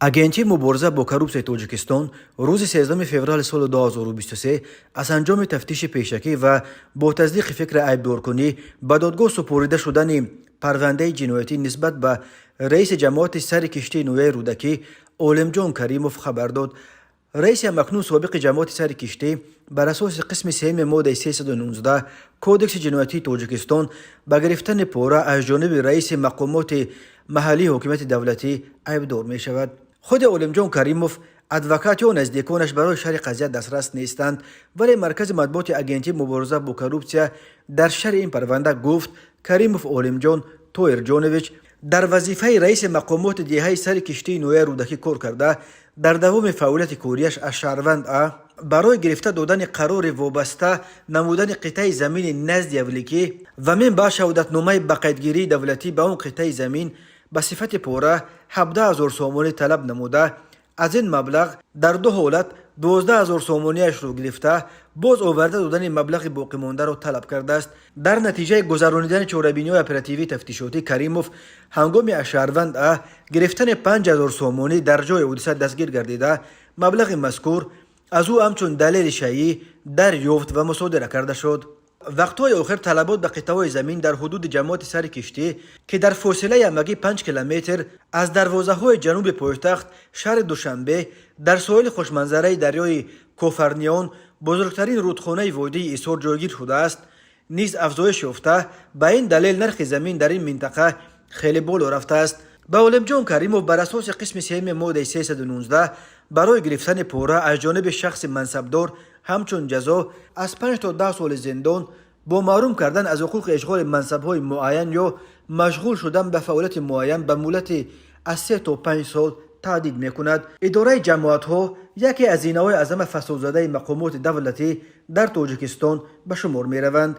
Агентии мубориза бо коррупсияи Тоҷикистон рӯзи 13 феврали соли 2023 аз анҷоми тафтиши пешакӣ ва бо тасдиқи фикри айбдоркунӣ ба додгоҳ супорида шудани парвандаи ҷиноятӣ нисбат ба раиси ҷамоати Сари Киштии ноҳияи Рӯдакӣ Олимҷон Каримов хабар дод. Раиси ҳамакнун собиқи ҷамоати Сари Киштӣ бар асоси қисми сеюми моддаи 319 Кодекси ҷиноятии Тоҷикистон ба гирифтани пора аз ҷониби раиси мақомоти маҳаллии ҳокимияти давлатӣ айбдор мешавад. Худи Олимҷон Каримов, адвокат ё наздиконаш барои шарҳи қазия дастрас нестанд, вале маркази матбуоти Агентии мубориза бо коррупсия дар шарҳи ин парванда гуфт: Каримов Олимҷон Тоирҷонович дар вазифаи раиси мақомоти деҳаи Сари Киштии ноҳияи Рӯдакӣ кор карда, дар давоми фаъолияти кориаш аз шаҳрванд А барои гирифта додани қарори вобаста намудани қитъаи замини назди явликӣ ва мин баъд шаҳодатномаи ба қайдгирии давлатӣ ба он қитъаи замин ба сифати пора 17 0 сомонӣ талаб намуда, аз ин маблағ дар ду ҳолат 12 0 сомониашро гирифта, боз оварда додани маблағи боқимондаро талаб кардааст. Дар натиҷаи гузаронидани чорабиниҳои оперативии тафтишотӣ Каримов ҳангоми аз шаҳрванд А гирифтани 5 0 сомонӣ дар ҷои ҳодиса дастгир гардида, маблағи мазкур аз ӯ ҳамчун далели шайӣ дарёфт ва мусодира карда шуд. Вақтҳои охир талабот ба қитъаҳои замин дар ҳудуди ҷамоати Сари Киштӣ, ки дар фосилаи ҳамагӣ 5 километр аз дарвозаҳои ҷануби пойтахт, шаҳри Душанбе, дар соҳили хушманзараи дарёи Кофарниҳон, бузургтарин рудхонаи водии Ҳисор, ҷойгир шудааст, низ афзоиш ёфта, ба ин далел нархи замин дар ин минтақа хеле боло рафтааст. Ба Олимҷон Каримов бар асоси қисми сеюми моддаи 319 барои гирифтани пора аз ҷониби шахси мансабдор ҳамчун ҷазо аз 5 то 10 соли зиндон бо маҳрум кардан аз ҳуқуқи ишғоли мансабҳои муайян ё машғул шудан ба фаъолияти муайян ба муҳлати аз 3 то 5 сол таҳдид мекунад. Идораи ҷамоатҳо яке аз зинаҳои аз ҳама фасодзадаи мақомоти давлатӣ дар Тоҷикистон ба шумор мераванд.